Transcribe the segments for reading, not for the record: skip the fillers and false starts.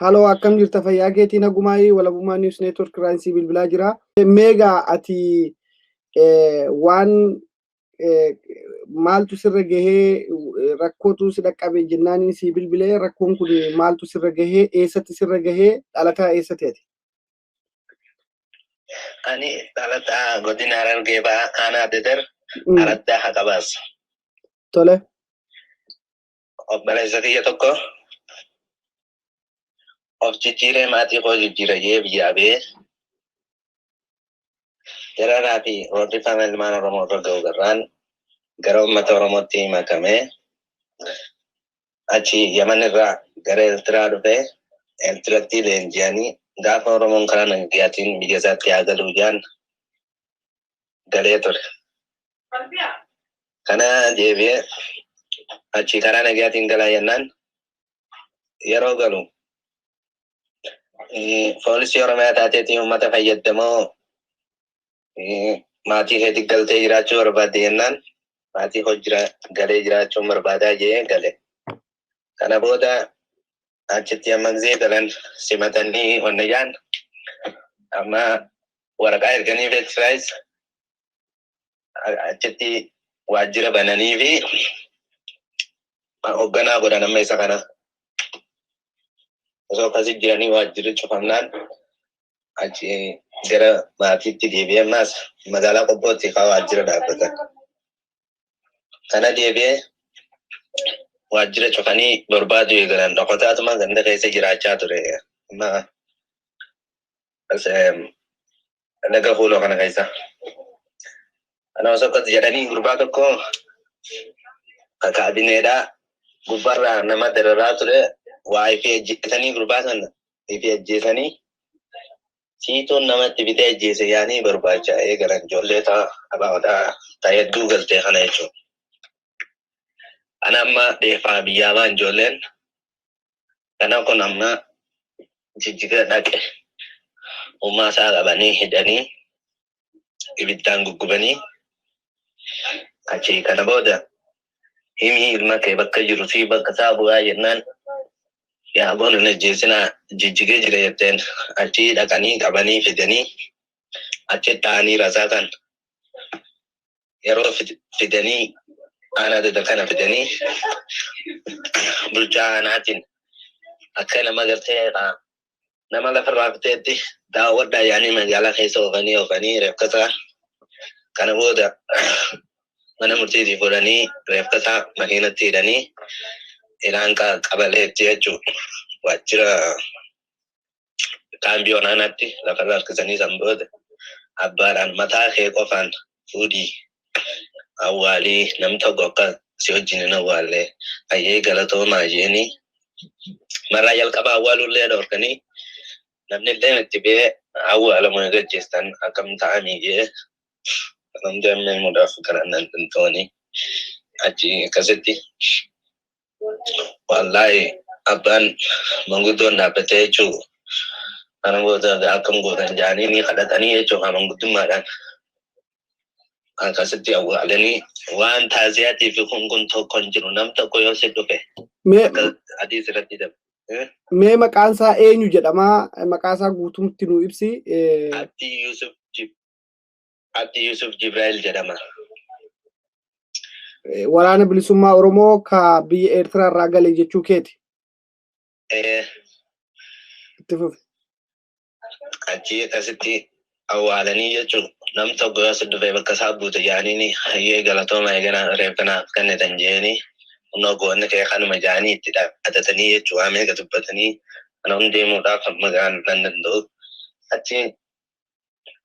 Haloo, akkam jirta? Fayyaa keetii? Nagumaayii? Walabummaa News Network irraan bilbilaa jira. Meegaa ati waan maaltu sirra gahee, rakkootu si dhaqqabe jennaaniin si bilbilee. Rakkoon kun maaltu sirra gahee, eessatti sirra gahee, dhalataa eessatti ati? Ani dhalataa godina Harargee Bahaa, aanaa Dadar, araddaa Haqabaas. Tole. Obboleessa kiyya tokko of jijjiiree maatii koo jijjiira jee biyyaa ba'ee dararaa fi roorrifama ilmaan Oromoo irra ga'u garraan gara uummata Oromootti makamee, achi Yaman irraa gara Eertiraa dhufee, Eertiratti leenji'anii gaafa Oromoon karaa nagayaatiin biyya isaatti haa galuu jaan galee ture. Kana deebi'ee achi karaa nagayaatiin galaa jennaan, yeroo galu poolisii Oromiyaa taateetiin uummata fayyadamoo maatii keetti galtee jiraachuu barbaadde jennaan, maatii koo jira galee jiraachuun barbaadaa jee gale. Kana booda achitti amma gisee galan simatanii wanna jaan amma waraqaa erganii feetiraayis achitti waajjira bananii fi hoogganaa godhan amma isa kana. Osoo akkasii jiranii waajjirri cufamnaan achi gara maatiitti deebi'ee, ammaas magaalaa Qobbootti kaa waajjira dhaabbatan. Kana deebi'ee waajjira cufanii barbaadu eegalan, dhokotaatuma ganda keessa jiraachaa ture. Amma laga fuuloo kana keessa. Kana osoo akkas jedhanii gurbaa tokko kaabineedhaa gubbaarraa nama dararaa ture, waa ifi ajjeesanii, gurbaa sana ifi ajjeesanii, siituun namatti bitee ajjeese yaanii barbaacha eegalan, ijoollee ta'a abaa'oodhaa ta hedduu galtee kana jechuudha. Ana amma dheefaa biyyaa ba'an ijoolleen kana kun amma Jijjiga dhaqe, uumaa isaa qabanii hidhanii ibiddaan guggubanii. Achi kana booda himii ilma kee bakka jiru fi bakka isaa bu'aa jennaan, yaa boonu hin ajjeesinaa, Jijjigee jira jetteen. Achi dhaqanii qabanii fidanii achi ta'anii rasaasan yeroo fidanii aanaa Dadar kana fidanii, bulchaa aanaatiin akka nama gartee nama lafarraa fiteetti daawwadhaa yaanii magaalaa keessa oofanii oofanii reefkasaa. Kana booda mana murtiitii fuudhanii reefkasaa makiinatti hidhanii ilaan qabaleetti jechuudha, waajjira kaambii olaanaatti lafarra harkisanii. San booda abbaadhaan mataa kee qofaan fuudhii awwaalii, nam tokko akka si wajjin hin awwaalle, hayyee galatoomaa jeenii marraa jalqaba awwaaluullee dhorkanii, namni illee itti ba'ee awwaalamu gaggeessan akkam ta'anii jee namni amma himuudhaaf kan nan danda'anii. Achi akkasitti wallaahi abbaan manguddoon dhaabbatee jechuu. Kana booda akkam gootan jaanii ni kadhatanii jechuudha, manguddummaadhaan akkasitti awwaalanii. Waan taaziyaatii fi kun tokko hin jiru, nam tokko yoo si dhufe akka adii sirratti dabe. Mee maqaan isaa eenyu jedhama? Maqaa isaa guutumtti nu ibsi. Abdii Yusuf Jibraayil jedhama. Waraana Bilisummaa Oromoo ka biyya Eertiraa irraa gale jechuu keeti. Itti fufi. Achi akkasitti awwaalanii jechuun nam tokko yoo si dhufe bakka isaa buute jaaniini, hayyee galatooma, eegana reeffa naaf kennitan jeeni, kunoo goonni kee kanuma jaanii itti dhaadatanii jechuu, waa meeqa dubbatanii. Kana hundeemuudhaaf amma gaan nan danda'u. Achi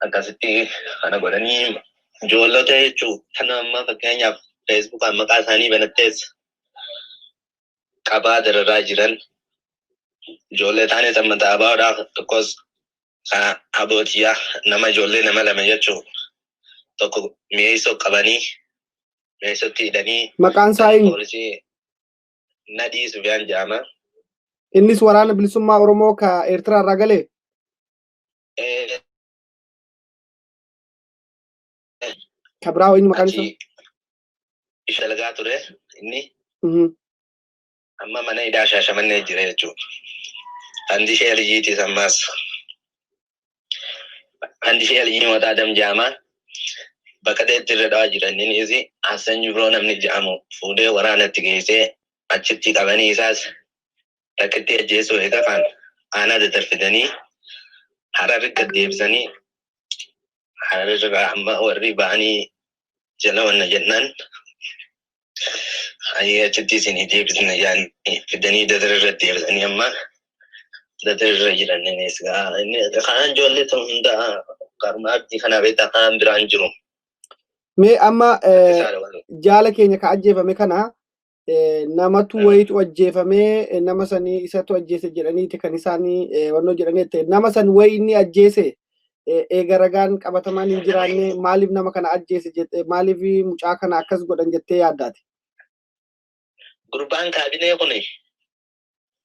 akkasitti kana godhanii ijoollota jechuu kana amma fakkeenyaaf Feesbuukaan maqaa isaanii banattees qabaa dararaa jiran. Ijoollee taanis amma xaabaadhaaf tokkos kan abootiyyaa nama ijoollee nama lama jechuu, tokko mi'eessoo qabanii mi'eessootti hidhanii. Maqaan isaa eenyu? Poolisii Nadhii Sufiyaan jedhama. Innis Waraana Bilisummaa Oromoo ka Eertiraa irraa gale? Ka biraa eenyu maqaan isaa? Achi dalagaa ture inni, amma mana hidhaa Shaashamannee jira jechuudha. Handishee Aliyyiitis ammaas. Handishee Aliyyii Mootaa Adam jedhama. Bakka ta'etti irra dhawaa jiran innis Hassan Jibroo namni jedhamu fuudhee waraanatti geessee achitti qabanii isaas rakkitti ajjeesuu eega kan aanaa dadarfidanii Hararri gad deebisanii Hararri amma warri ba'anii jala wanna jennaan ayyee achitti isinii deebisna jedhanii fidanii dadar irratti deebisanii amma dadar irra jiran innis kaan ijoollee tun hunda karuma abdii kana beektaa kaan biraan jiru. Mee amma jaala keenya ka ajjeefame kana namatu wayitu ajjeefamee nama sanii isatu ajjeese jedhaniiti kan isaanii wannoo jedhanii ta'e nama san wayi inni ajjeese eega ragaan qabatamaan hin jiraanne maaliif nama kana ajjeese jette maaliif mucaa kana akkas godhan jettee yaaddaati? Gurbaan kaabinee kuni.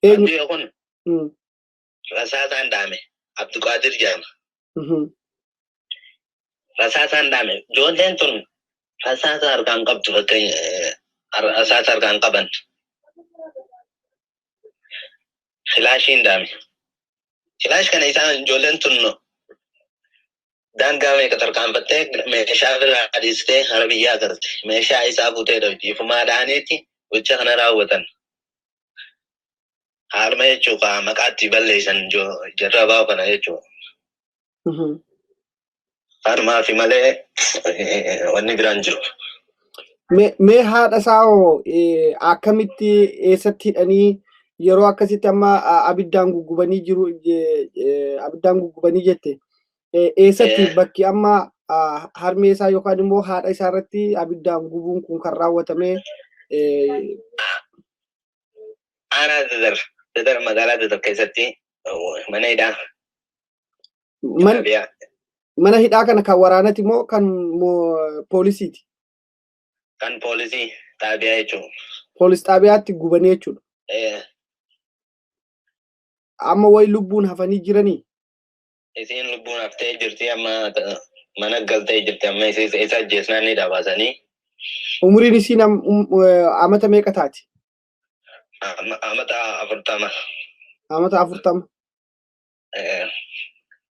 Eenyu? Kun rasaasaan dhaame Abduqaadir jedhama. Rasaasaan dhaame ijoolleen tun rasaasa harkaan qabdu fakkeenya rasaasa harkaan qaban. Filaashiin dhaame. Filaash kana isaan ijoolleen tun daangaa meeqa tarkaanfattee meeshaa biraa dhiistee hara biyyaa garte. Meeshaa isaa fuutee dhabdi. Ifumaa dhaaneeti gocha kana raawwatan. Haaluma jechuudha maqaatti balleessan jarra baa'u kana jechuudha. Halumaa fi malee wanni biraan jiru. Mee haadha isaa hoo akkamitti eessatti hidhanii yeroo akkasitti amma abiddaan guggubanii jiru abiddaan guggubanii jette eessatti bakki amma harmee isaa yookaan immoo haadha isaa irratti abiddaan gubuun kun kan raawwatame? Aanaa Dadar Dadar magaalaa Dadar keessatti mana hidhaa. Mana hidhaa kana kan waraanati moo kan poolisiiti? Kan poolisii xaabiyaa jechuudha. Poolis xaabiyaatti gubanii jechuudha. Amma wayi lubbuun hafanii jiranii? Isiin lubbuun haftee jirti amma mana galtee jirti amma isa ajjeesnaan ni dhabaasanii. Umuriin isiin amata meeqa taati? Amata 40. Amata 40.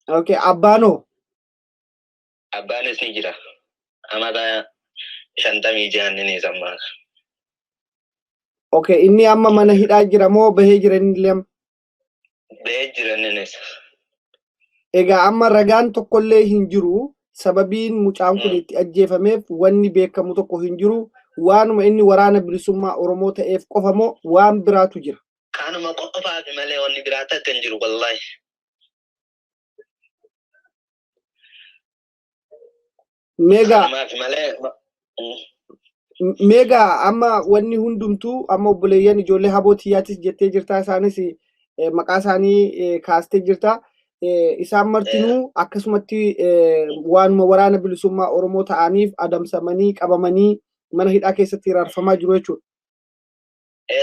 Okay, abbaanoo? Abbaanis ni jira. Amata 56 inni ammaa. Okay, inni amma mana hidhaa jira moo bahee jira inni illee? Bahee jira innis. Egaa amma ragaan tokkollee hin jiru. Sababiin mucaan kun itti ajjeefameef wanni beekamu tokko hin jiru. Waanuma inni waraana bilisummaa Oromoo ta'eef qofa moo waan biraatu jira? Kanuma qofaati malee wanni biraa takka hin jiru wallaahi. Meegaa amma wanni hundumtuu amma obboleeyyan ijoollee haboo tiyyaatis jettee jirtaa isaanis maqaa isaanii kaastee jirtaa. Isaan martinuu akkasumatti waanuma waraana bilisummaa Oromoo ta'aniif adamsamanii qabamanii mana hidhaa keessatti hiraarfamaa jiru jechuudha.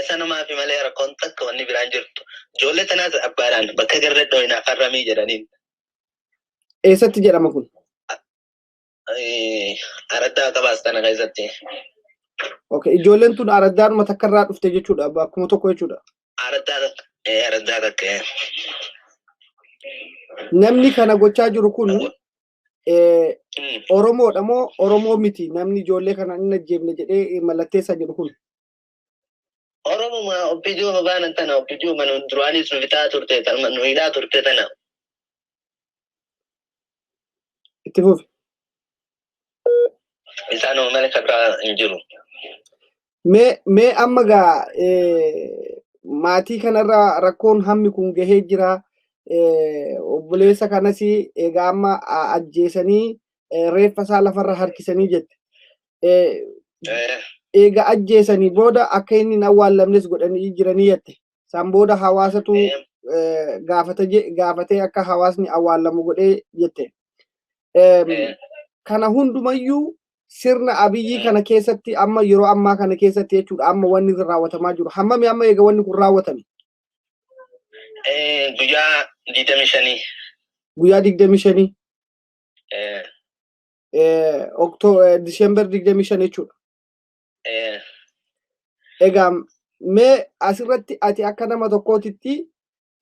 Sanumaa fi malee rakkoon takka wanni biraan jirtu. Ijoollee tanaas abbaadhaan bakka garra dhooyinaa farramii jedhaniin. Eessatti jedhama kun? Araddaa qabaas tana keessatti. Okay, ijoolleen tun araddaadhuma takka irraa dhufte jechuudha, akkuma tokko jechuudha. Araddaa takka. Namni kana gochaa jiru kun Oromoodha moo Oromoo miti namni ijoollee kana hin ajjeefne jedhee mallatteessaa jiru kun? Oromuma obbijuu baanan tana obbijuu manu duraanis nu bitaa turte tana nu hidhaa turte tana. Itti fufi. Isaanuma malee kan biraa hin jiru. Mee amma gaa maatii kanarra rakkoon hammi kun gahee jira. Obboleessa kanas egaa amma ajjeesanii reeffa isaa lafarra harkisanii jette. Egaa ajjeesanii booda akka inni hin awwaallamnes godhanii jiranii jette. San booda hawaasatu gaafatee akka hawaasni awwaallamu godhee jette. Kana hundumayyuu sirna Abiyyi kana keessatti amma yeroo ammaa kana keessatti jechuudha amma wanni raawwatamaa jiru. Hammami amma egaa wanni kun raawwatame? Guyyaa 25. Guyyaa 25. Diseembar 25 jechuudha. Egaa mee asirratti ati akka nama tokkootitti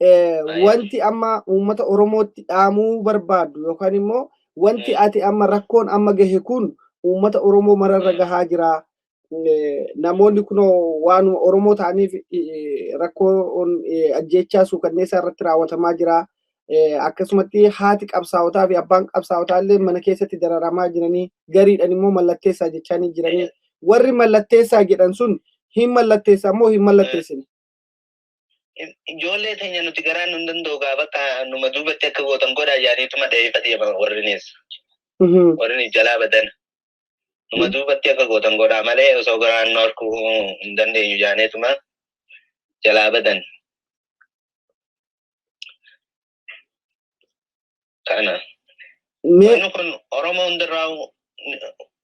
Wanti amma uummata Oromootti dhaamuu barbaaddu yookaan immoo wanti ati amma rakkoon amma gahe kun uummata Oromoo mararra gahaa jira. Namoonni kunoo waan Oromoo ta'aniif rakkoon ajjeechaa suukanneessaa irratti raawwatamaa jira. Akkasumatti haati qabsaa'otaa fi abbaan qabsaa'otaa illee mana keessatti dararamaa jiranii gariidhaan immoo mallatteessaa jechaanii jiranii. Warri mallatteessaa jedhan sun hin mallatteessa moo hin mallatteessine? Ijoollee teenya nuti garaan nun danda'u gaafa numa duubatti akka gootan godhaa jaaniituma dheeyfa deema warrinis. Warri jalaa badan. Numa duubatti akka gootan godhaa malee osoo garaan nu harkuu hin dandeenyu jaaneetuma jalaa badan. Kana. Wanni kun Oromoo hundarraa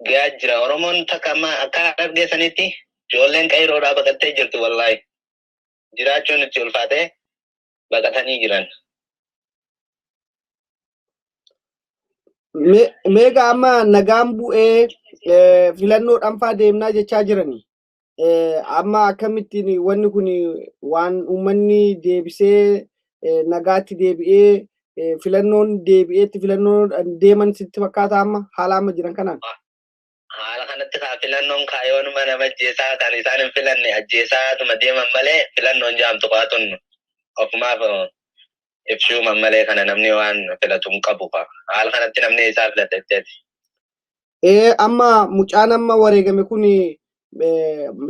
gahaa jira. Oromoon takka amma akka argeessanitti ijoolleen qeerroodhaa baqattee jirti wallaahi. Jiraachuun itti ulfaatee baqatanii jiran. Meeqa amma nagaan bu'ee filannoo dhanfaa deemnaa jechaa jirani. Amma akkamittiin wanni kun waan uummanni deebisee nagaatti deebi'ee filannoon deebi'eetti filannoon deeman sitti fakkaata amma haala amma jiran kanaan? Haala kanatti kaa filannoon kaayoonuma nama ajjeesaa kan isaan hin filanne ajjeesaatuma deeman malee filannoon jaamtu qaatun ofumaaf ibsuuman malee kana namni waan filatu hin qabu. Haala kanatti namni isaa filata jetteeti. Amma mucaan amma wareegame kun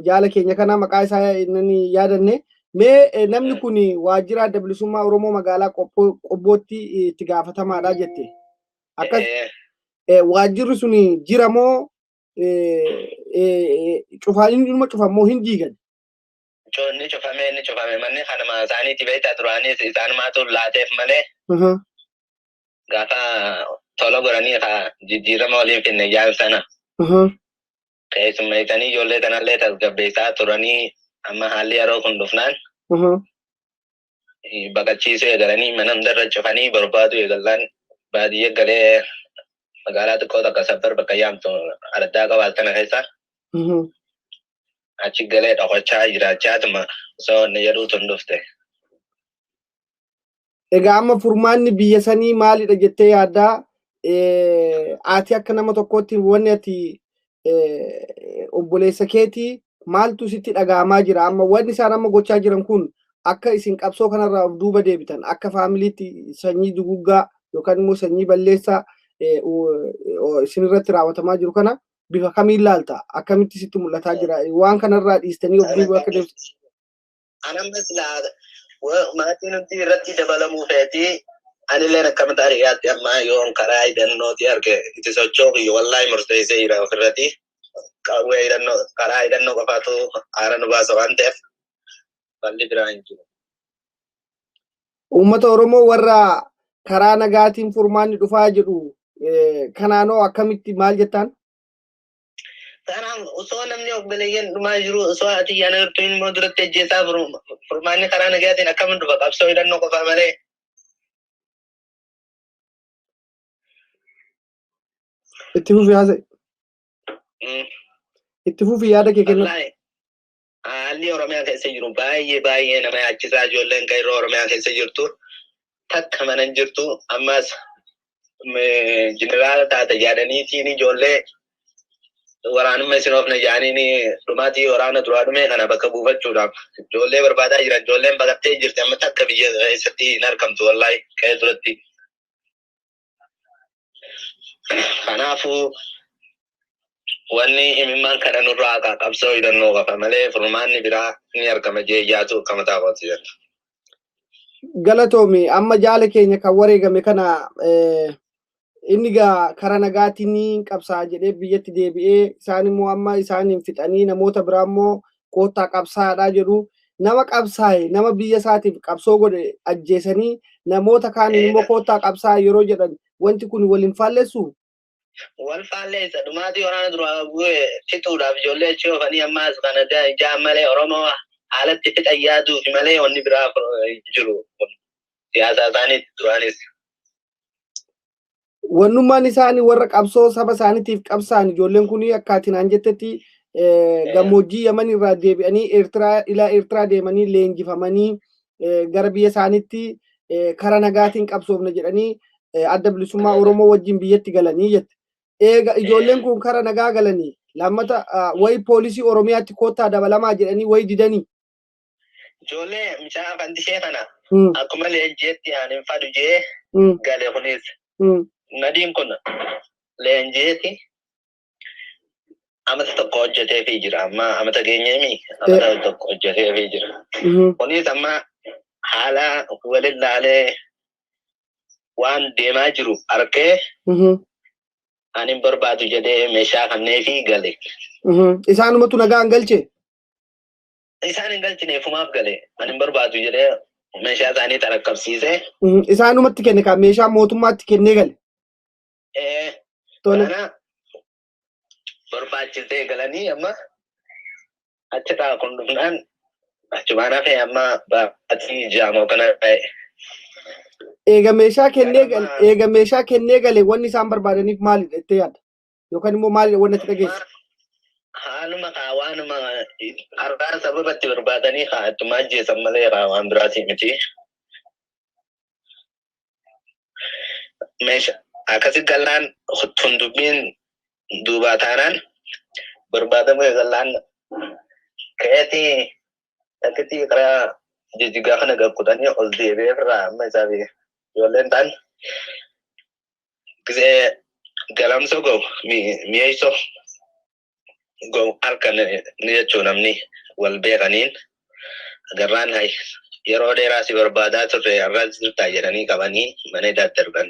jaala keenya kana maqaa isaa inni yaadanne mee namni kun waajjira adda bilisummaa Oromoo magaalaa Qobbootti itti gaafatamaadha jette. Akkas waajjirri sun jira moo cufaan dhuma cufamoo hin diigan? Inni cufame manni kanuma isaaniitti beektaa turaanis isaanumaatu laateef malee gaafa tola godhanii jijjiirama waliin finne jaan sana. Keessummeessanii ijoollee kanallee tasgabbeessaa turanii amma haalli yeroo kun dhufnaan baqachiisuu eegalanii mana hundarra cufanii barbaadu eegalaan baadiyyaa galee magaalaa xiqqoo takka sabbar bakka yaamtu araddaa qabaat kana keessa achi galee dhokachaa jiraachaatuma osoo inni jedhuutu hin dhufte. Egaa amma furmaanni biyya sanii maalidha jettee yaaddaa? Ati akka nama tokkootti wanni ati obboleessa keetii maaltu sitti dhaga'amaa jira? Amma wanni isaan amma gochaa jiran kun akka isin qabsoo kanarraa of duuba deebitan akka faamiliitti sanyii duguggaa yookaan immoo sanyii balleessaa isin irratti raawwatamaa jiru kana bifa kamiin ilaalta? Akkamitti sitti mul'ataa jira? Waan kanarraa dhiistanii of duuba akka deebitan. Anammas maatiin nuti irratti dabalamuu feeti. Anilleen akkamitti ari'aatti amma yoon karaa hidhannooti arge itti socho'u wallaahi murteessee jira ofirratti. Qawwee hidhannoo karaa hidhannoo qofaatu haara nu baasa waan ta'eef balli biraa hin jiru. Uummata Oromoo warra karaa nagaatiin furmaanni dhufaa jedhu kanaanoo akkamitti maal jettaan? Kanaaf osoo namni obboleeyyan dhumaa jiru osoo ati yaana jirtu immoo duratti ajjeesaa furmaanni karaa nagaatiin akkamiin dhufa qabsoo hidhannoo qofaa malee. Itti fufi haasa'e. Itti fufi yaada kee kennu. Haalli Oromiyaa keessa jiru baay'ee baay'ee nama yaachisaa ijoolleen qeerroo Oromiyaa keessa jirtu takka mana hin jirtu ammas jeneraala taate yaadaniitiin ijoollee waraanuma isin oofne jaaniin dhumaatii waraana duraa dhumee kana bakka buufachuudhaaf ijoollee barbaadaa jiran ijoolleen baqattee jirti amma takka biyya keessatti hin argamtu wallaahi qe'ee duratti. Kanaafuu wanni imimmaan kana nurraa haa qabsoo hidhannoo qofa malee furmaanni biraa ni argama jee yaatu akka mataa kooti jedha. Galatoomi amma jaala keenya kan wareegame kana inni gaa karaa nagaatiin qabsaa jedhee biyyatti deebi'ee isaan immoo amma isaaniin fixanii namoota biraa immoo koottaa qabsaadhaa jedhu nama qabsaa'e nama biyya isaatiif qabsoo godhe ajjeesanii namoota kaaniin immoo koottaa qabsaa'e yeroo jedhan wanti kun waliin faallessu. Wal faalleessa dhumaatii waraana duraa bu'ee fixuudhaaf ijoollee achi oofanii ammaas kana jaan malee Oromoo haalatti fixan yaaduufi malee wanni biraa jiru siyaasa isaaniitti duraanis. Wannummaan isaanii warra qabsoo saba isaaniitiif qabsaan ijoolleen kun akka ati naan jettetti gammoojjii Yaman irraa deebi'anii Eertiraa ilaa Eertiraa deemanii leenjifamanii gara biyya isaaniitti karaa nagaatiin qabsoofna jedhanii Adda Bilisummaa Oromoo wajjin biyyatti galanii jette. Eega ijoolleen kun karaa nagaa galanii lammata wayi poolisii Oromiyaatti koottaa dabalamaa jedhanii wayi didanii. Ijoollee mucaa fandishee kana akkuma leenjiitti ani hin fadhu jee gale kunis. Nadiin kun leenjiitti amata tokko hojjeteefii jira. Amma amata geenyeemi amata tokko hojjeteefii jira. Kunis amma haala walin laalee waan deemaa jiru arkee ani hin barbaadu jedhee meeshaa kanneefii gale. Isaanumatu nagaan galche? Isaan hin galchine, ifumaaf gale. Ani hin barbaadu jedhee meeshaa isaanii xaraqqabsiisee. Isaanumatti kenne kan meeshaa mootummaatti kennee gale. Kana barbaachisee galanii amma achirraa kun dhufnaan achumaan hafee amma baatii jaamoo kana ta'e. Eega meeshaa kennee gale, eega meeshaa kennee gale wanni isaan barbaadaniif maalidha jettee yaadda? Yookaan immoo maalidha wanni ati dhageesse? Haaluma kaa waanuma har'aa sababa itti barbaadanii kaa ittuma ajjeesan malee kaa waan biraatii miti. Meeshaa akkasi gallaan tun dubbiin duubaa taanaan barbaadamu gallaan ka'eetii akkitti karaa jijjigaa kana gakkutanii ol deebi'ee irraa amma isaa fi ijoolleen ta'an gisee galamsoo ga'u mi'eessoo ga'u harka ni jechuu namni wal beekaniin agarraan hay yeroo dheeraa si barbaadaa turre har'as jirtaa jedhanii qabanii mana hidhaatti darban.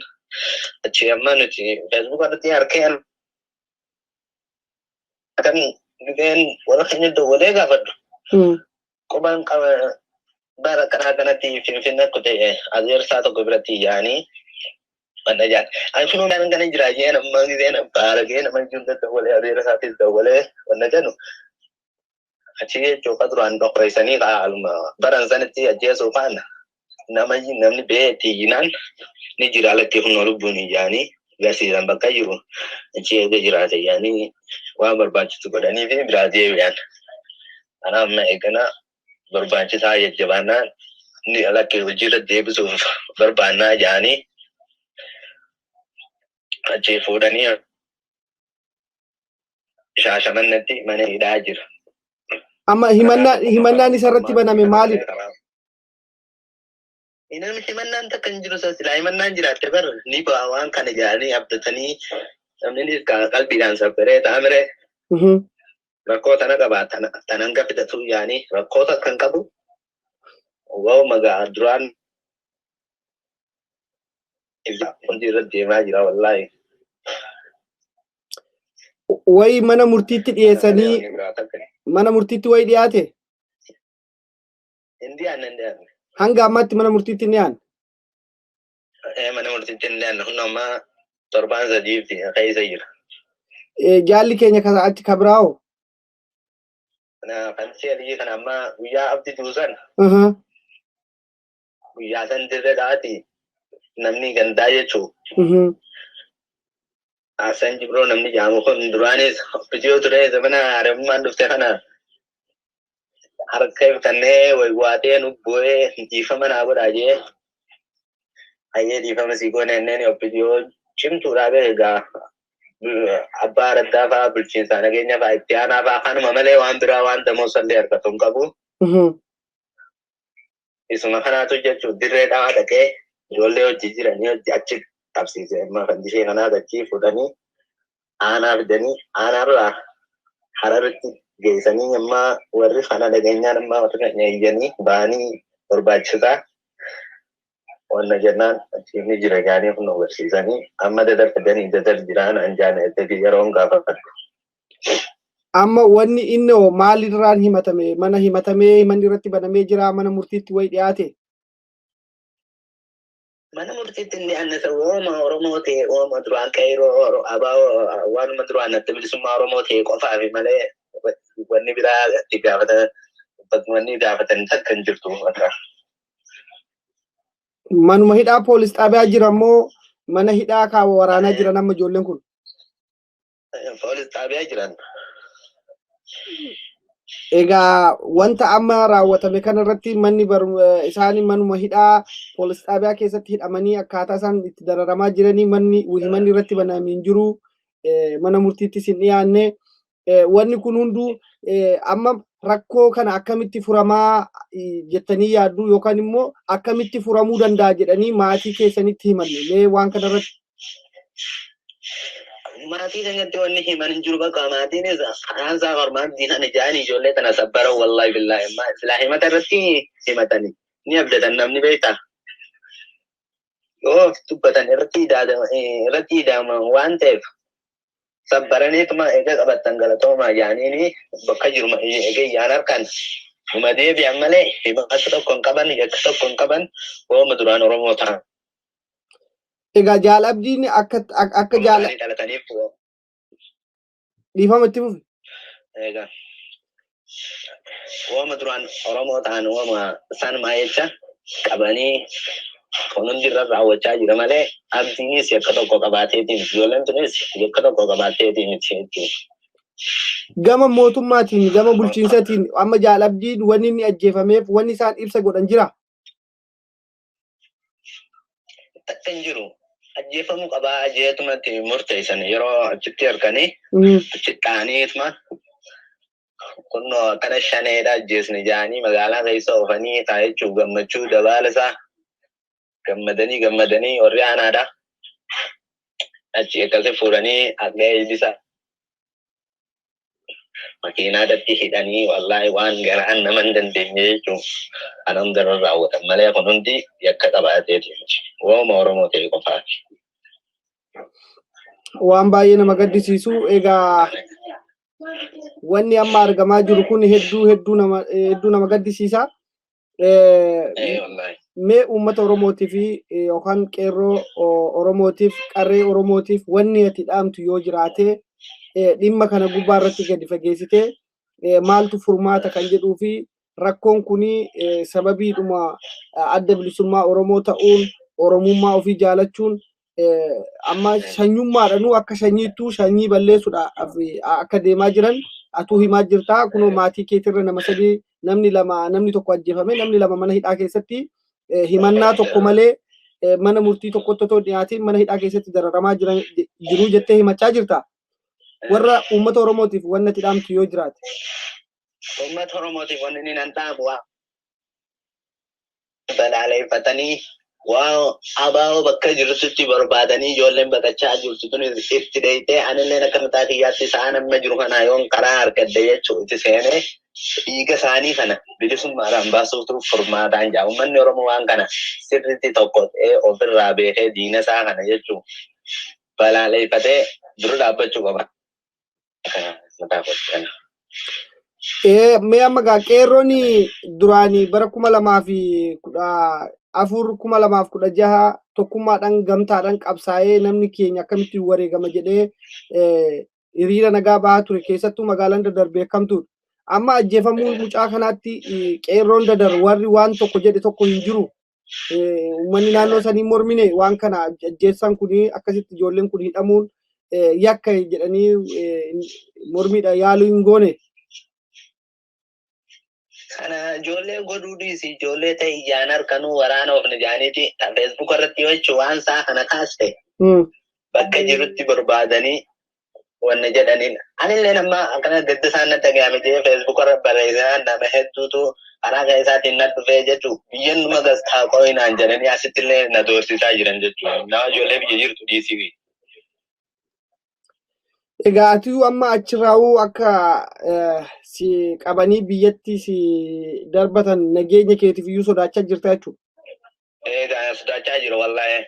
Achi amma nuti feesbuuk irratti harkeen kan giseen warra keenya dawwalee gaafadhu. Quban qaba bara karaa kanatti Finfinnee akka ta'e adeersaa tokko biratti yaa'anii manna jaan. Ani kun kan kana jira jeen amma giseen baaragee nama jiru dawwalee adeersaatis dawwalee wanna jedhu. Achi jechuun ka duraan dhokoysanii haaluma baran sanitti ajjeesuu faana nama namni beetti yinaan ni jira alatti humna lubbuun yaa'anii garsiisan bakka jiru achi eega jiraate yaa'anii waan barbaachisu godhanii fi biraa deebi'an. Kanaaf amma eegana barbaachisaa jajjabaannaan ni alatti hojiirra deebisuuf barbaannaa jaanii achi fuudhanii Shaashamannetti mana hidhaa jira. Amma himannaan isarratti baname maalidha? Namni himannaan takka hin jiru silaa himannaan jiraatte bar ni ba'a waan kana jedhanii abdatanii namni qalbiidhaan sabbaree ta'amire rakkoo tana qabaa tanan gafidatu yaanii rakkoo takka hin qabu. Wa'u magaa duraan hundi irra deemaa jira wallaahi. Wayi mana murtiitti dhiyeessanii mana murtiitti wayi dhiyaate? Hin dhiyaanne, hin dhiyaanne. Hanga ammaatti mana murtiitti hin dhiyaanne? Mana murtiitti hin dhiyaanne, kun ammaa torbaan sadiif keessa jira. Jaalli keenya kan achi kabiraa'oo? Kan seerri kana ammaa guyyaa abdi tuusan. Guyyaa san dirree dhaati namni gandaa jechuun. Hasan Jibroo namni jaamu kun duraanis hospitiyoo ture zamana Arabummaan dhufte kana harka kannee waywaatee nu bu'ee dhiifama naa godhaa jee hayyee dhiifama sii goone inneen hospitiyoo cimtuudhaa bee egaa abbaa araddaa fa'aa bulchiinsaa nageenya fa'aa itti aanaa fa'aa kanuma malee waan biraa waan damoosallee argatu hin qabu. Isuma kanaatu jechuun dirree dhawaa dhaqee ijoollee hojii jiranii hojii achi qabsiise amma kan ishee kanaa achi fuudhanii aanaa fidanii aanaarraa Hararitti geessanii amma warri kana dhageenyaan amma warri kana iyyanii ba'anii barbaachisaa wanna jennaan achi ni jira gaanii kun agarsiisanii amma dadar fidanii dadar jiraan anjaan yeroon gaafadhu. Amma wanni inni hoo maalirraan himatame? Mana himatamee manni irratti banamee jira mana murtiitti wayi dhiyaate? Mana murtiitti inni annisa wooma Oromoo ta'e wooma duraan qeeroo abaa waanuma duraan adda bilisummaa Oromoo ta'e qofaafi malee wanni biraa itti gaafatan wanni gaafatan takka hin jirtu bakka. Manuma hidhaa poolis xaabiyaa jira moo mana hidhaa kaaba waraanaa jiran amma ijoolleen kun? Poolis xaabiyaa jiran. Egaa wanta amma raawwatame kanarratti manni isaanii manuma hidhaa poolis xaabiyaa keessatti hidhamanii akkaataa isaan itti dararamaa jiranii manni himanni irratti banamee hin jiru, mana murtiittis hin dhiyaanne. Wanni kun hunduu amma rakkoo kana akkamitti furamaa jettanii yaaddu yookaan immoo akkamitti furamuu danda'a jedhanii maatii keessanitti himanne mee waan kanarratti? Maatii keenyatti wanni himan hin jiru, bakka maatiinis karaan isaa qormaatti kan ijaan ijoollee tana sabbara, wallahi billahi silaa himata irratti himatanii ni abdatan namni beektaa. Yoo dubbatan irratti hidhama waan ta'eef sabbaraniituma eega qabattan galatoomaa jaaniini bakka jiru eega iyyaan harkaan numa deebi'an malee himata tokko hin qaban, yakka tokko hin qaban, wooma duraan Oromoo ta'an. Egaa Jaal Abdiin akka jaala dhalataniif dhiifama itti fufi. Egaa wooma duraan Oromoo ta'an wooma sanumaa jecha qabanii kun hundi irra raawwachaa jira malee Abdiinis yakka tokko qabaateetiin ijoolleen tunis yakka tokko qabaateetiin miti jechuudha. Gama mootummaatiin, gama bulchiinsatiin amma Jaal Abdiin wanni inni ajjeefameef wanni isaan ibsa godhan jira. Takka hin jiru. Ajjeefamuu qabaa ajjeetumatti murteessan yeroo achitti harkanii achitti ta'aniituma kunnoo akkana shaneedha ajjeesne jaanii magaalaa keessa oofanii taa'echuuf gammachuu dabaala isaa gammadanii gammadanii warri aanaadha. Achi akkasi fuudhanii akka eebbisa makiinaadatti hidhanii, wallaahi waan garaan nama hin dandeenye jechuun kan hundarra raawwatan malee kun hundi yakka qabaateeti miti. Wooma Oromoo ta'e qofaati. Waan baay'ee nama gaddisiisu. Egaa wanni amma argamaa jiru kun hedduu hedduu nama gaddisiisa. Mee uummata Oromootii fi yookaan qeerroo Oromootiif, qarree Oromootiif wanni ati dhaamtu yoo jiraate, dhimma kana gubbaa irratti gadi fageessitee maaltu furmaata kan jedhuu fi rakkoon kuni sababiidhuma Adda Bilisummaa Oromoo ta'uun, Oromummaa ofii jaalachuun, amma sanyummaadhanuu akka sanyiittuu sanyii balleessuudhaaf akka deemaa jiran atuu himaa jirtaa. Kunoo maatii keetirra nama sadii, namni lama, namni tokko ajjeefame, namni lama mana hidhaa keessatti himannaa tokko malee mana murtii tokkotti otoo dhiyaatiin mana hidhaa keessatti dararamaa jiran jiruu jettee himachaa jirta. Warra uummata Oromootiif wanni ati dhaamtu yoo jiraate. Uummata Oromootiif wanni inni nan dhaamu waa balaaleffatanii waa abaa'oo bakka jirtutti barbaadanii ijoolleen baqachaa jirtu tun itti dheeytee anilleen akka mataa kiyyaatti isaan amma jiru kana yoon karaa argadde jechuu itti seenee dhiiga isaanii kana bilisummaadhaan baasuutu furmaataan jaa. Uummanni Oromoo waan kana sirriitti tokko ta'ee ofirraa beekee diina isaa kana jechuu balaaleffatee dura dhaabbachuu qaba. Mataa kootti kana. Mee amma gaa qeerroon duraanii bara 2014, 2016 tokkummaadhaan gamtaadhaan qabsaa'ee namni keenya akkamitti wareegama jedhee hiriira nagaa bahaa ture, keessattuu magaalaan Dadar beekamtuudha. Amma ajjeefamuu mucaa kanaatti qeerroon Dadar warri waan tokko jedhe tokko hin jiru. Uummanni naannoo sanii mormine waan kana, ajjeessan kun akkasitti ijoolleen kun hidhamuun yakka jedhanii mormiidha yaaluu hin goone. Kana ijoollee godhuu dhiisi, ijoollee ta'e ijaan harkanuu waraana ofni jaaniiti Facebook irratti yoo jechuun waan isaa kana kaaste bakka jirutti barbaadanii wanna jedhaniin. Anillee nama akkana gadda isaan natti dhagahame jedhee Facebook irra barreessinaan nama hedduutu karaa isaatiin na dhufee jechuun biyyan numa gastaa qo'inaan jedhanii asitti illee na doorsisaa jiran jechuudha. Nama ijoollee biyya jirtu dhiisii. Egaa atiyyuu amma achirraa'uu akka si qabanii biyyatti si darbatan nageenya keetiif iyyuu sodaachaa jirta jechuudha. Egaa sodaachaa jiru wallaahi.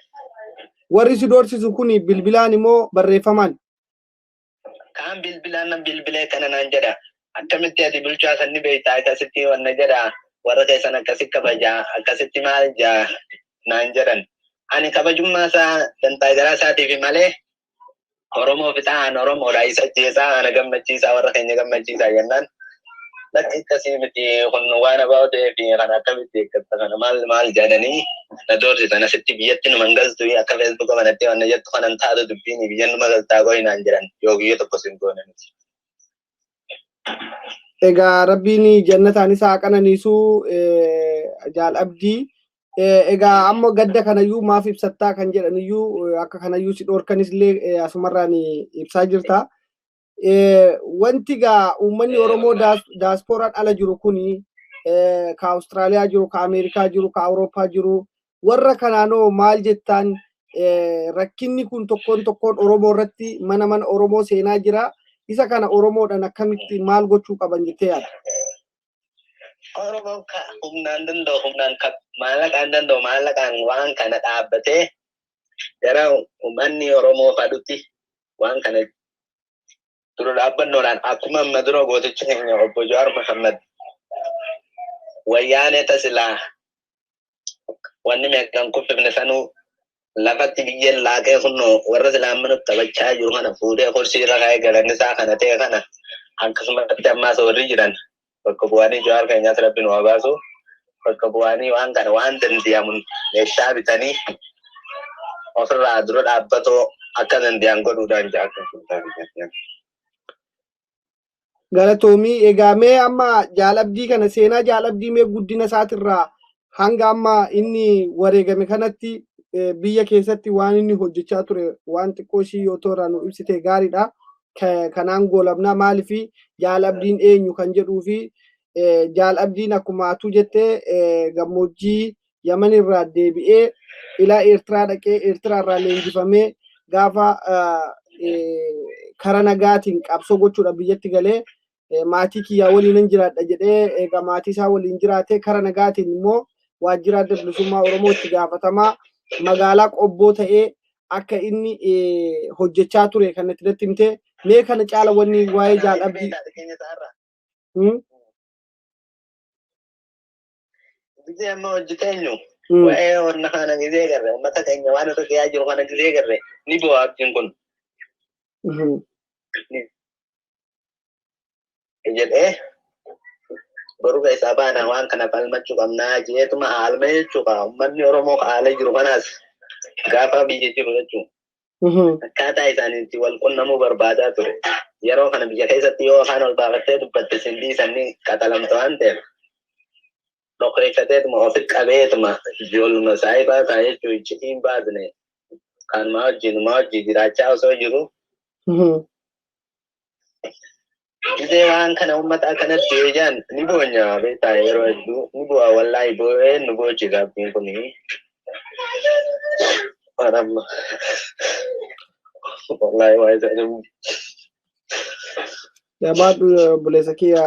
Warri si doorsisu kun bilbilaan immoo barreeffamaan? Kaan bilbilaan nan bilbilee kana naan jedha. Akkamitti ati bulchaa sanni beektaa akkasitti wanna jedha, warra keessan akkasi kabajaa akkasitti maal jaa naan jedhan. Ani kabajummaa isaa dantaa garaa isaatiif malee Oromoo fixaa, Oromoodha isa ajjeesaa, ana gammachiisaa, warra keenya gammachiisaa jennaan. Lakki, akkasii miti, kun waan abaa'oo ta'ee fi kana akkamitti eeggatta kana maal maal jedhanii na doorsisan. Asitti biyyatti nu mangaltu akka Facebook banattee wanna jettu kanan taatu dubbiin biyya nu magaltaa qo'inaan jedhan yoo guyya tokko sin goone miti. Egaa Rabbiin jannataan isaa haa qananiisu, Jaal Abdii. Egaa amma gadda kanayyuu maaf ibsattaa kan jedhaniyyuu akka kanayyuu si dhoorkanis illee asumarraan ibsaa jirta. Wanti gaa uummanni Oromoo daaspooraan ala jiru kuni, ka Awustiraaliyaa jiru, ka Ameerikaa jiru, ka Awurooppaa jiru, warra kanaanoo maal jettaan? Rakkinni kun tokkoon tokkoon Oromoo irratti mana mana Oromoo seenaa jira. Isa kana Oromoodhaan akkamitti maal gochuu qaban jettee yaadda? Oromoon ka humnaan danda'u humnaan, ka maallaqaan danda'u maallaqaan waan kana dhaabbatee gara uummanni Oromoo fadhutti waan kana dura dhaabbannoodhaan, akkuma amma dura gootichi keenya obbo Jawaar Mohammad wayyaanee tasilaa wanni meeqaan kuffifne sanuu lafatti biyyeen laaqee kunnoo warra silaa mana taphachaa jiru kana fuudhee kursii irra kaa'ee galanni isaa kana ta'e kana, akkasumatti ammaas warri jiran bakka bu'anii Jawaar keenyaas Rabbi nu haa baasu, bakka bu'anii waan kana waan danda'amun meeshaa bitanii ofirraa dura dhaabbatoo akka danda'an godhuudhaan jira. Galatoomii. Egaa mee amma Jaal Abdii kana, seenaa Jaal Abdii mee guddina isaatirraa hanga amma inni wareegame kanatti biyya keessatti waan inni hojjechaa ture waan xiqqoo ishii yoo toorraa nu ibsite gaariidha. Kanaan goolabnaa. Maaliifi Jaal Abdiin eenyu kan jedhuu fi Jaal Abdiin akkuma atuu jettee gammoojjii Yaman irraa deebi'ee ilaa Eertiraa dhaqee, Eertiraa irraa leenjifamee, gaafa kara nagaatiin qabsoo gochuudha biyyatti galee, maatii kiyyaa waliin nan jiraadha jedhee, egaa maatii isaa waliin jiraatee, kara nagaatiin immoo waajjira Adda Bilisummaa Oromoo itti gaafatamaa magaalaa Qobboo ta'ee akka inni hojjechaa ture kan itti natti himte. Mee kana caala wanni waa'ee Jaal Abdii. Gisee amma hojjeteenyu waa'ee wanna kana gisee garre, uummata keenya waan irra gahaa jiru kana gisee garre ni bu'a abdiin kun. Jedhee boru keessaa baana, waan kana falmachuu qabnaa jeetuma haalme jechuudha. Uummanni Oromoo haalee jiru kanaas gaafa biyya jiru jechuudha. Akkaataa isaaniitti wal qunnamuu barbaadaa ture. Yeroo kana biyya keessatti yoo afaan ol baafattee dubbatte sindii sanni qaxalamta waan ta'eef dhokeeffateetuma ofi qabeetuma ijoolluma saayibaa isaa jechuun iccitiin baasne kanumaa wajjin maa wajjin jiraachaa osoo jiru. Gisee waan kana uummata akkanatti ijaan ni boonya beektaa, yeroo hedduu ni bu'a, wallaahi boo'ee nu boochisa abdiin kuni. Waan amma wallaahi waa isa Jabaadhu obboleessa kiyya.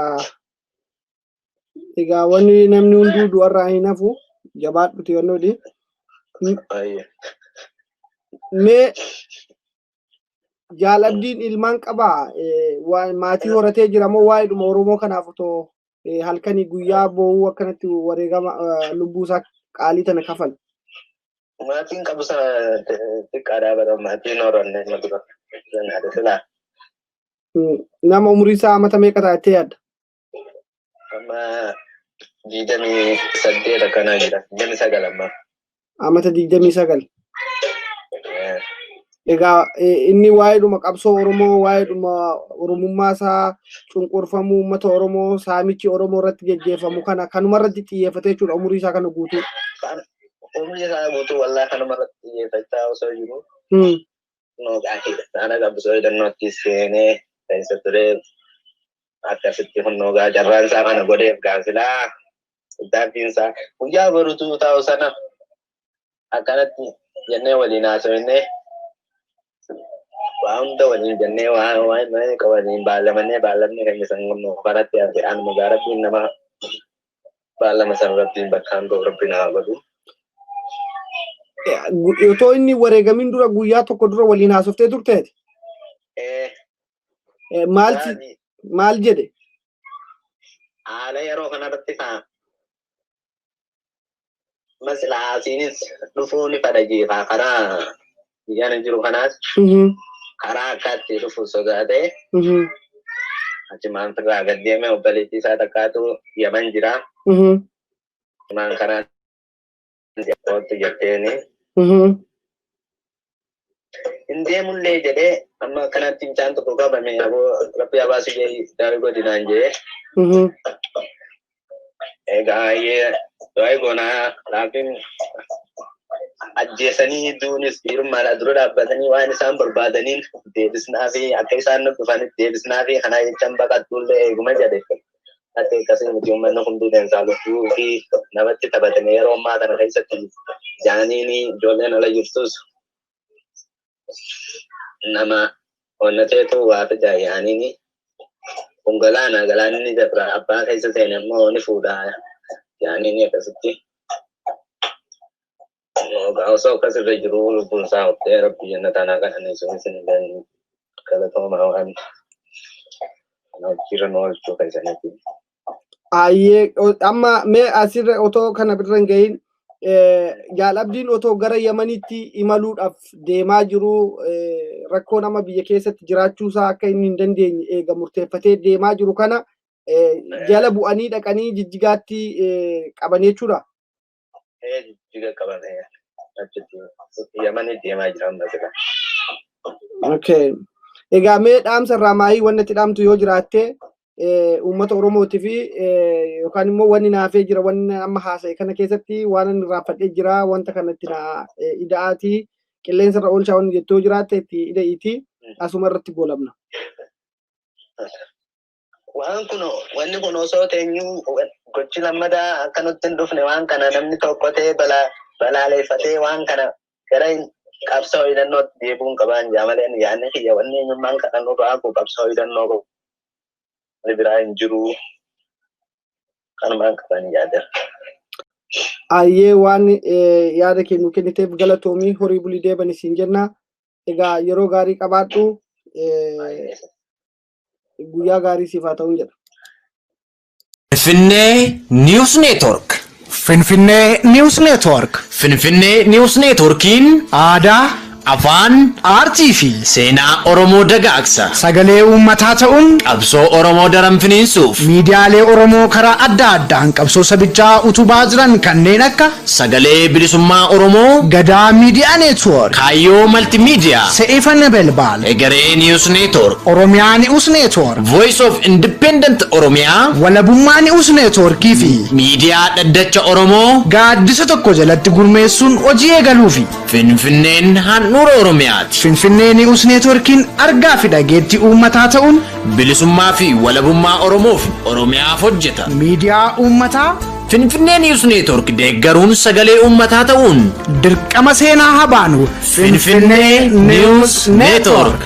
Egaa wanni namni hunduu du'arraa hin hafu, jabaadhuti wannoodhi. Mee Jaal Abdiin ilmaan qabaa? Maatii horatee jira moo waa'eedhuma Oromoo kanaaf otoo halkanii guyyaa boo'uu akkanatti wareegama lubbuu isaa qaalii tana kafale? Maatiin qabu sana xiqqaadhaa bara maatiin horanne ma dura. Silaa. Nama umurii isaa amata meeqa ta'a jettee yaadda? Amma 28 akkanaa jira. 29 amma. Amata 29. Egaa inni waa'eedhuma qabsoo Oromoo, waa'eedhuma Oromummaa isaa, cunqurfamuu uummata Oromoo, saamichi Oromoo irratti geggeeffamu kana kanuma irratti xiyyeeffatee jechuudha umurii isaa kana guutuu. Umurii isaa guutuu wallaahi kanuma irratti xiyyeeffachaa osoo jiru. Sana qabsoo hidhannootti seenee keessa ture, akkasitti hunnoogaa carraan isaa kana godheef gaafilaa tattaaffiin isaa guyyaa borutuu ta'u sana akkanatti jennee waliin haasofnee, waa hunda waliin jennee, waan waan waliin baallamannee, baallamni keenya san karatti hafe. Anuma gaa Rabbiin nama baallama san Rabbiin bakkaan ga'u Rabbiin haa godhu. Otoo inni wareegamin dura guyyaa tokko dura waliin haasoftee turteeti? Maal maal jedhe? Haala yeroo kanarratti kaa maslaasiinis dhufuu ni fedha jeeqaa karaa biyyaan jiru kanaas karaa akkaatti dhufu sodaatee achumaan firraa gad deeme. Obboleettii isaa takkaatu Yaman jira. Achumaan karaa ooltu jetteeni. Hin deemullee jedhee amma akkanatti mucaan tokko qabame aboo rabbi abaasu jee daawii godinaan jee. Egaa du'aa goonaa laakiin ajjeesanii duunis dhiirummaadha dura dhaabbatanii waan isaan barbaadaniin deebisnaa fi akka isaan nu dhufanitti deebisnaa fi kanaa jechaan baqattuullee eeguma jedhe. Akka akkasii miti uummanni kun bineensaa lubbuu fi namatti taphatanii yeroo ammaa kana keessatti jaaniin ijoolleen ala jirtus nama onnateetu waa fida yaaniin kun galaana galaanni dabra abbaa keessa seene immoo ni fuudha yaaniin akkasitti. Osoo akkasirra jiru lubbuun isaa ottee rabbi jannataan haa qananiisu isin illee galatoomaa waan kana hojiirra nu oolchuu keessanitti. Ayyee amma mee asirra otoo kana bira hin gahin Jaalabdiin otoo gara Yamanitti imaluudhaaf deemaa jiru rakkoo nama biyya keessatti jiraachuusaa akka inni hin dandeenye eega murteeffatee deemaa jiru kana jala bu'anii dhaqanii Jijjigaatti qaban jechuudha. Jijjiga qabame achitti Yamanii deemaa jira amma sila. Okay. Egaa mee dhaamsa irraa maayii wanni itti dhaamtu yoo jiraatte uummata Oromootii fi yookaan immoo wanni naafee jira wanni amma haasa'e kana keessatti waan inni irraanfadhee jira wanta kanatti na ida'aatii qilleensa irra oolchaa wanni jettoo jiraatte itti ida'iitii asuma irratti goolabna. Waan kun wanni kun osoo teenyuu gochi lammadaa akka nutti hin dhufne waan kana namni tokko ta'ee balaaleffatee waan kana gara qabsoo hidhannootti deebi'uun qabaan jaa malee yaadni kiyya wanni eenyummaan kana nurraa hafu qabsoo hidhannoo qabu. Wanni biraa hin jiru. Kanumaan qaban yaada. Ayyee waan yaada kennu kenniteef galatoomii horii bulii deeban isin jenna. Egaa yeroo gaarii qabaadhu guyyaa gaarii siif haa ta'uun jedha. Finfinnee News Network. Finfinnee News Network. Finfinnee News Networkiin aadaa, afaan, aartii fi seenaa Oromoo dagaagsa. Sagalee uummataa ta'uun qabsoo Oromoo daran finiinsuuf miidiyaalee Oromoo karaa adda addaan qabsoo sabichaa utubaa jiran kanneen akka Sagalee Bilisummaa Oromoo, Gadaa Miidiyaa Neetwoork, Kaayyoo Maltimiidiyaa, Se'ifa Nebelbaal, Egeree News Network, Oromiyaa News Network, Voice of Independent Oromiyaa, Walabummaa News Networkii fi Miidiyaa Dhaddacha Oromoo gaaddisa tokko jalatti gurmeessuun hojii eegaluufi. Finfinneen handhuura Oromiyaati. Finfinnee News Networkiin argaa fi dhageettii uummataa ta'uun bilisummaa fi walabummaa Oromoof Oromiyaaf hojjeta. Miidiyaa uummataa Finfinnee News Network deeggaruun sagalee uummataa ta'uun dirqama seenaa haa baanu. Finfinnee News Network.